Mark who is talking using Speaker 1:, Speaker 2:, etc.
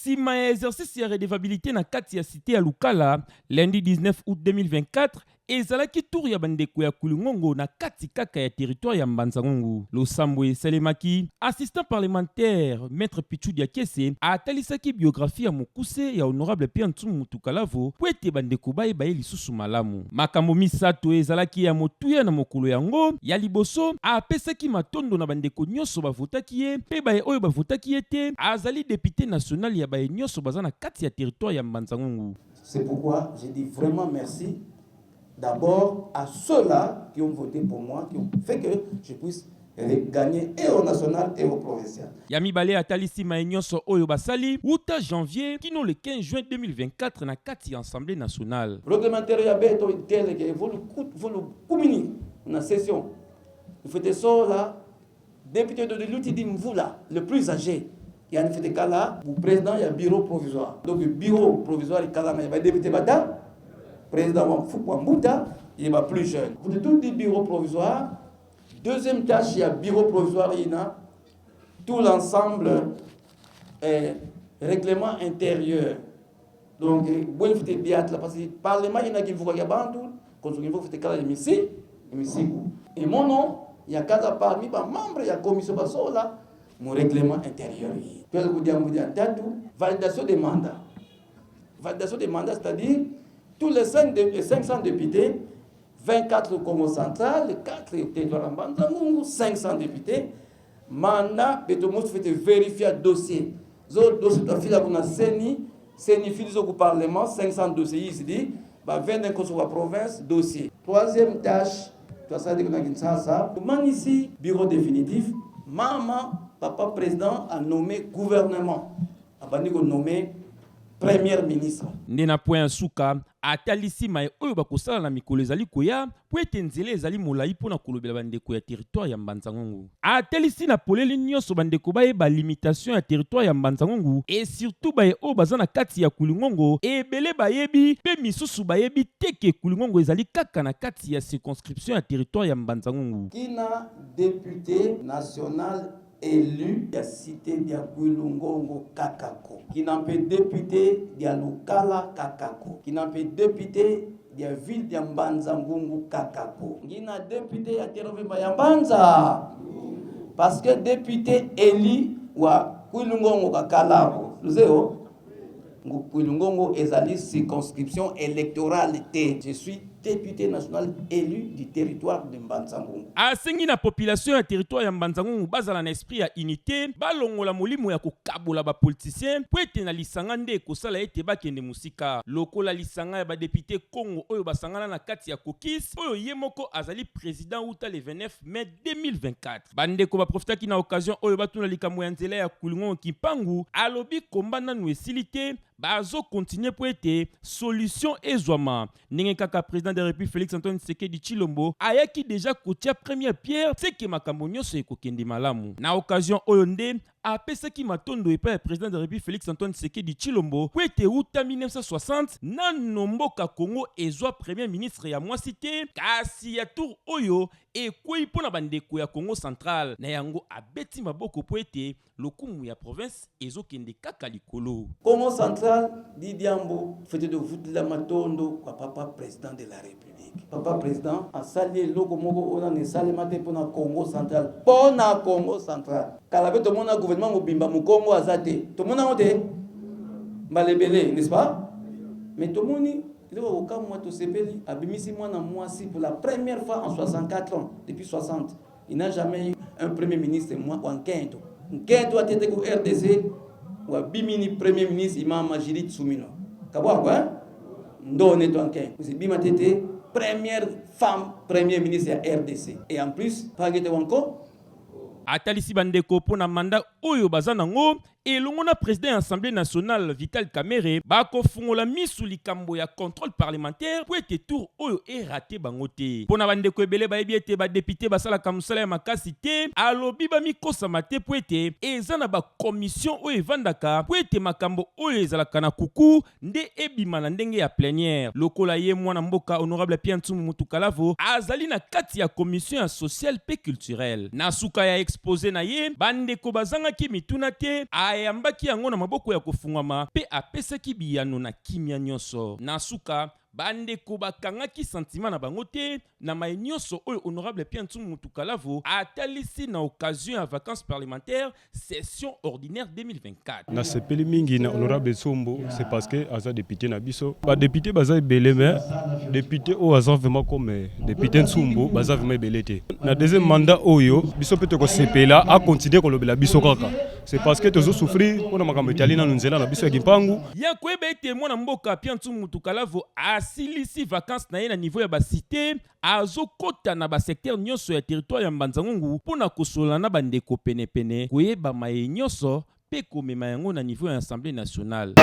Speaker 1: Nsima ya exercice ya redevabilite na kati ya cite ya Lukala, lundi 19 aout 2024, ezalaki tour ya bandeko ya Kwilu-Ngongo na kati kaka ya territoire ya Mbanza-Ngungu. Losambo esalemaki, assistant parlementaire Maitre Pitshou Diakese atalisaki biographie ya mokuse ya honorable Pierre Nsumu Mutukalavo mpo ete bandeko bayeba ye lisusu malamu. Makambo misato ezalaki ya motuya na mokolo yango. Ya liboso, apesaki matondo na bandeko nyonso bavotaki ye mpe baye oyo bavotaki ye te. Azali depute national ya baye nyonso baza na kati ya territoire ya Mbanza-Ngungu.
Speaker 2: C'est pourquoi je dis vraiment merci d'abord à ceux-là qui ont voté pour moi, qui ont fait que je puisse gagner et au national et au provincial.
Speaker 1: Ya mibale, atalisi maye nyonso oyo basali wuta janvier kino le 15 juin 2024 na kati ya Assemblée nationale.
Speaker 2: Réglementaire ya beto tel que volu kumini na session. Fete sola député de Luti di Mvula, le plus âgé. Yani fete kala bu président ya bureau provisoire. Donc bureau provisoire kala ya ba député bata président wa Mfuku Mbuta il est plus jeune. Vous tout dit bureau provisoire. Deuxième tâche, il y a bureau provisoire, il y a tout l'ensemble règlement intérieur. Donc, bon, il faut bien parce que le parlement, il y a qui faut qu'il y a bantu, quand il faut faire kala hémicycle. Et mon nom, il y a quatre parmi les membres, il y a commission là, mon règlement intérieur. Puis, validation des mandats. Validation des mandats, c'est-à-dire tous les 500 députés, 24 au Congo central, 4 au territoire Mbanza-Ngungu, 500 députés. Mandat, beto fait vérifier dossier. Zo dossier to fila kuna CENI, CENI fili au parlement, 500 dossiers ici, ba 25 sur la province, dossier. Troisième tâche, toi ça dit que Kinshasa, ici bureau définitif, maman, papa président a nommé gouvernement. Abandi ko nommé premier ministre.
Speaker 1: Nde na point ya suka, atalisi maye oyo bakosala na mikolo ezali koya po ete nzela ezali molai mpo na kolobela bandeko ya territoire ya Mbanza-Ngungu. Atelisi na polele nyonso bandeko bayeba limitation ya territoire ya Mbanza-Ngungu et surtout baye oyo baza na kati ya Kwilu-Ngongo. Ebele bayebi mpe misusu bayebi te ke Kwilu-Ngongo ezali kaka na kati ya circonscription ya territoire ya Mbanza-Ngungu.
Speaker 2: Kina député national élu ya cité ya Kwilu-Ngongo Kakako. Kina mpe député ya Lukala Kakako. Kina mpe député ya ville ya Mbanza Ngungu Kakako. Ngina député ya Terovemba ya Mbanza. Parce que député élu wa Kwilu-Ngongo Kakalako. Luzeo Kwilu-Ngongo ezali circonscription électorale te. Je suis député national élu du territoire de Mbanza-Ngungu.
Speaker 1: Asengi na population ya territoire ya Mbanza-Ngungu bazala na esprit ya unité, balongola molimo ya kokabola bapoliticien po ete na lisanga nde ekosala ete bakende mosika, lokola lisanga ya badéputé Congo oyo basangana na kati ya caucus oyo ye moko azali président wuta le 29 mai 2024. Bandeko baprofitaki na occasion oyo batuna likambo ya nzela ya Kwilu-Ngongo Kimpangu. Alobi komba nanu esili te, bazokontinue mpo ete solution ezwama, ndenge kaka président de la République Félix Antoine Tshisekedi Tshilombo ayaki déjà kotia première pierre, seke makambo nyonso ekokende malamu. Na occasion oyo nde apesaki matondo epai ya président de la République Félix Antoine Tshisekedi Tshilombo po ete wuta 1960 nano mboka Congo ezwa premier ministre ya mwasi te, kasi ya tour oyo ekwei mpo na bandeko ya Congo central. Na yango abeti maboko po ete lokumu ya province ezokende kaka likolo.
Speaker 2: Congo central didiambo fete de vutila matondo kwa papa président de la République. Papa président asali eloko moko oyo nano esalema te mpona Congo central. Mpona Congo central, kala mpe tomona gouvernement mobimba mokongo aza te, tomona yango te mbala ebele, n'est-ce pas? Mais tomoni eloko kokamwa, tosepeli, abimisi mwana mwasi pour la première fois en 64 ans. Depuis 60, il n'a jamais eu un premier ministre wa nkento. Nkento atete ku RDC wa bimini premier ministre imama Judith Suminwa kabwako, hein? Ndone to nkento bima tete première femme premier ministre ya RDC et en plus pangete wanko.
Speaker 1: Atalisi bandeko mpo na mandat oyo baza nango elongo na président ya Assemblée nationale Vital Kamerhe, bakofungola misu likambo ya contrôle parlementaire mpo ete tour oyo erater bango te. Mpo na bandeko ebele bayebi ete badéputé basalaka mosala ya makasi te, alobi bamikosama te mpo ete eza na bacommission oyo evandaka mpo ete makambo oyo ezalaka na kuku nde ebima na ndenge ya plénière. Lokola ye mwana mboka honorable Pierre Nsumu Mutukalavo azali na kati ya commission ya sociale mpe culturelle. Na suka ya exposé na ye, bandeko bazangaki mituna te. Ayambaki yango na maboko ya kofungwama mpe apesaki biyano na kimia nyonso. Na suka, bandeko bakangaki sentiment na bango te na maye nyonso oyo honorable Pierre Ntsumbu Mutukalavo atalisi na occasion ya vacances parlementaires session ordinaire 2024.
Speaker 3: Nasepeli mingi na honorable Tsumbu, c'est parce que aza député na biso. Ba député baza ebele, mais député oyo aza vraiment comme député Ntsumbu, baza vraiment ebele te. Na deuxième mandat oyo, biso mpe tokosepela acontinue kolobela biso kaka. C'est parce que tozosouffrir mpona makambo etali nanu nzela na biso ya Kimpangu.
Speaker 1: Ya koyeba ete mwana mboka Pierre Ntsumbu Mutukalavo asilisi vacances na ye na niveau ya bacité, azokɔta na basecteur nyonso ya territoire ya Mbanza-Ngungu mpo na kosolola na bandeko penepene, koyeba maye nyonso mpe komema yango na niveau ya Assemblée nationale.